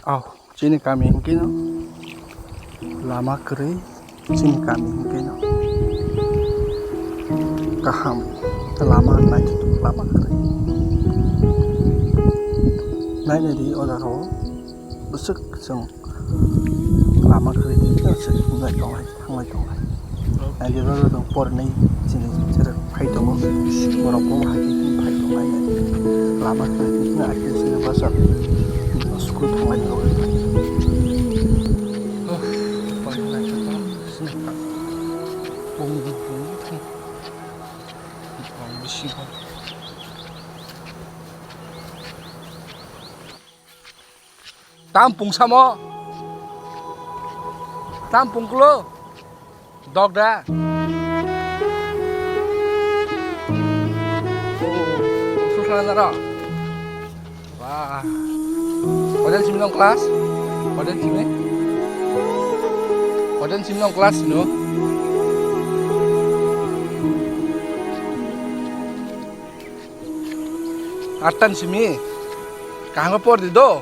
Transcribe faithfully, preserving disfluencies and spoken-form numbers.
Au, chini kami hwnkhe no lama kwrwi, chini kami hwnkhe no kaham lama, naithotok lama kwrwi. Nainai di o jaga o bwswk chwng lama kwrwi di, bwswk wngnai tongnai. Thanglai tonglai. Naidi roro rok pornai chini cherai phai tongo. Borok bo hai khe phai tonglai. Lama khe na ake sini basa school thanglai tongo. Paina khe to sini kha. Bung bung bung thang. Bung bisi bung. Tam pung samo. Tam pung kulo. Dok da. Susana ro. Wah. Hotel simi nong class. Hotel simi. Hotel simi nong class no. Atan simi. Kahang por di do.